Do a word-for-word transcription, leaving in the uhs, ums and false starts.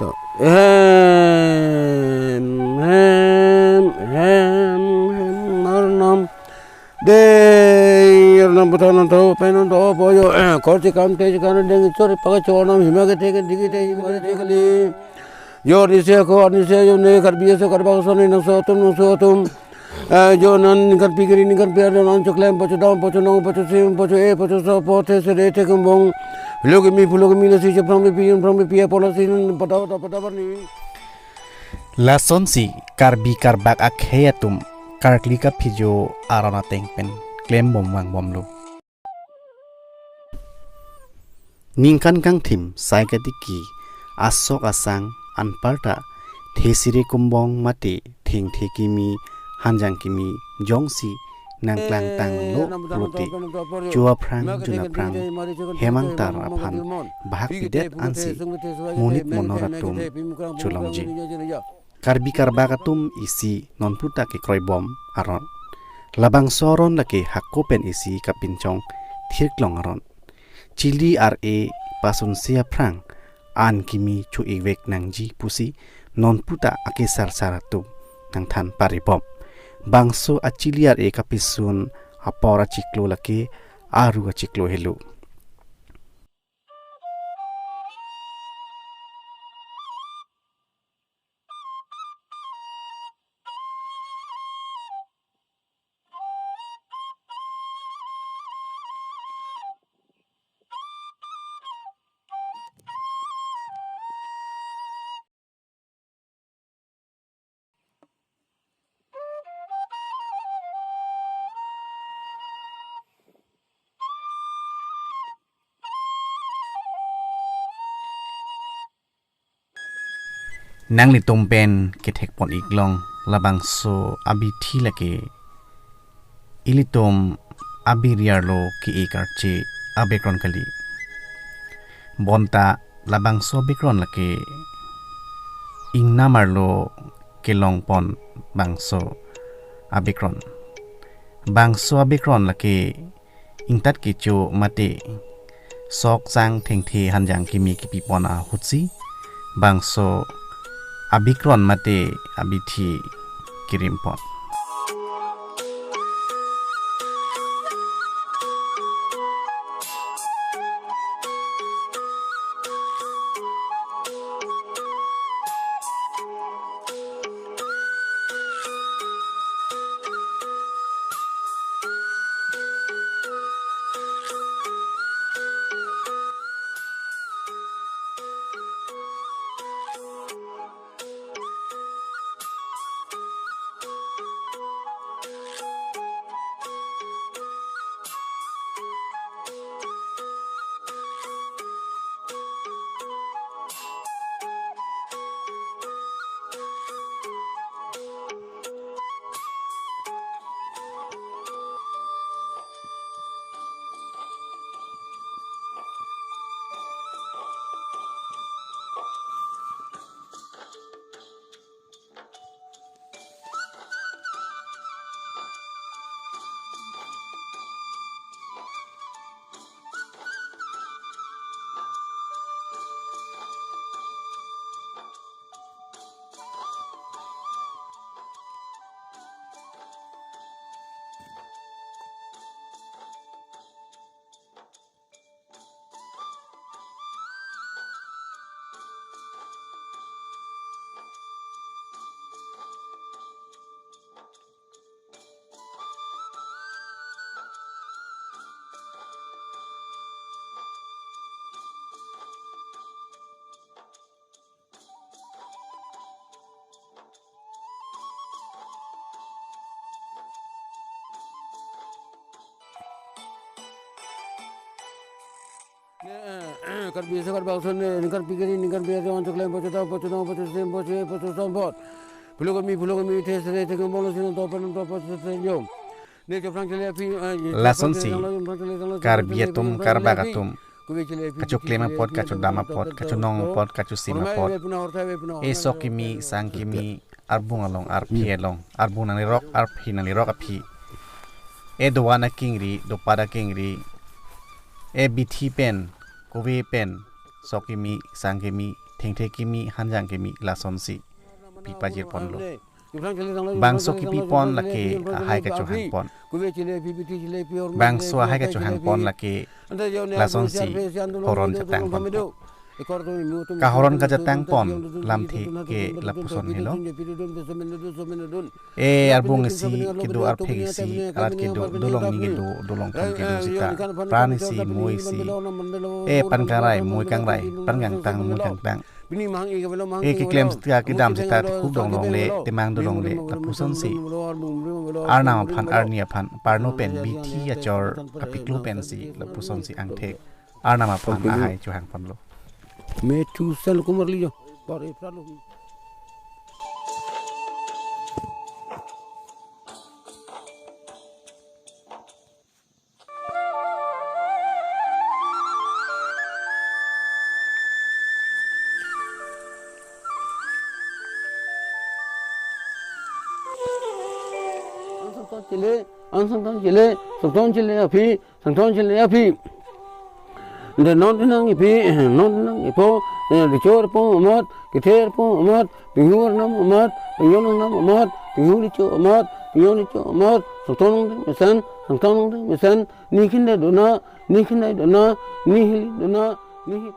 To. Hem, hem, hem, hem, arnam. Dei, arnam puthak nangtho, pen nangtho, po jo, eh, kor chikam te chikam deng chor paga chor nam hima ke te ke digi te hima ke te kali. Jo ni se ko, ni se jo ne, Karbi aso, Karbak aso ne, nangso atum, nangso atum. Eh, jo nan ningkan pi kiri, ningkan pi arlo, nan choklem, po chodam, po chonong, po chosim, po cho-e, po choso, po the sere, the kembong. Phulo kimi, phulo kimi, lasi chephrang pipi, phrang pipi, apor lasi nan pada, pada, pada, pada ni. Lasonsi Karbi Karbak akhei atum karkli kaphijo aron ateng pen klembom vangbomlo. Ningkan kangthim sai katiki asok asang anparta the sere kembong mate thengthe kimi hanjang kimi jongsi nangklangtanglo pulote, cho aphrang, jun aphrang, hem angtar aphan bahak pidet ansi monit monor atum cholongji. Karbi Karbak atum isi nonputa kekroibom aron. Labangso aron lake hako pen isi kapinchong thirklong aron. Chili ar-e pasunsi aphrang an kimi cho-e vek nangji pusi nonputa akesarsar atum nangthan paribom. Bangso achili ar-e kapisun apor achiklo lake aru achiklo helo. Nanglitum pen kethekpon iklong labangso abithi lake ilitum abiri arlo ke-e karche abekron kali. Bonta labangso abekron lake ingnam arlo kelongpon bangso abekron. Bangso abekron lake ingtat kecho mate sok sang thengthe hanjang kimi kipipon ahutsi bangso abekron mate abithi kirimpon. Karbi aso, Karbak aso ne, ningkan pi kiri, ningkan pi arlo, nangso aklem, po chodam, po chonong, po chosim, po cho-e, po choso, po. Phulo kimi, phulo kimi, the sere, the kembong, lasi nangtho, pen nangtho, po cho-e, po cho-e, jo. Lasonsi Karbi atum, Karbak atum kachoklem apot, kachodam apot, kachonong apot, kachosim apot, e sok kimi, sang kimi, arbung along, arphi along, arbung nanglirok, arphi nanglirok aphi, e dovan akengri, dopat akengri, e bithi pen, kove pen sok kimi, sang kimi, thengthe kimi, hanjang kimi, lasonsi pi pajir ponlo. Bangso kipi pon lake ahai kachohang pon. Bangso ahai kachohang pon lake lasonsi horon jatang pon. Kahoron kajatang pon lamthe ke lapuson helo. E arbung isi kedo, arphek isi arat kedo, dolong ni kedo, dolong thom kedo sita, pran isi, mui isi, e pan kangrai, mui kangrai, pan kangtang, mui kangtang, e keklem sita, kedam sita, tekuk dong longle, temang do longle lapusonsi Arnam aphan, arni aphan parno pen, bithi achor apiklo pensi lapusonsi angthek Arnam aphan ahai chohang ponlo. Me tu sel kumar lijo. Bar e pralo. Sangton chile, an sangton chile, sangton chile aphi, sangton chile aphi. De non tinang iphi, non tinang ipho, de chor po amat, kether po amat, pinghu arnam amat, pinghu arnam amat, pinghu licho amat, pinghu licho amat, sangton nangding mesen, sangton nangding mesen, ni khin dai dona, ni khin dai dona, ni hili dona, ni hi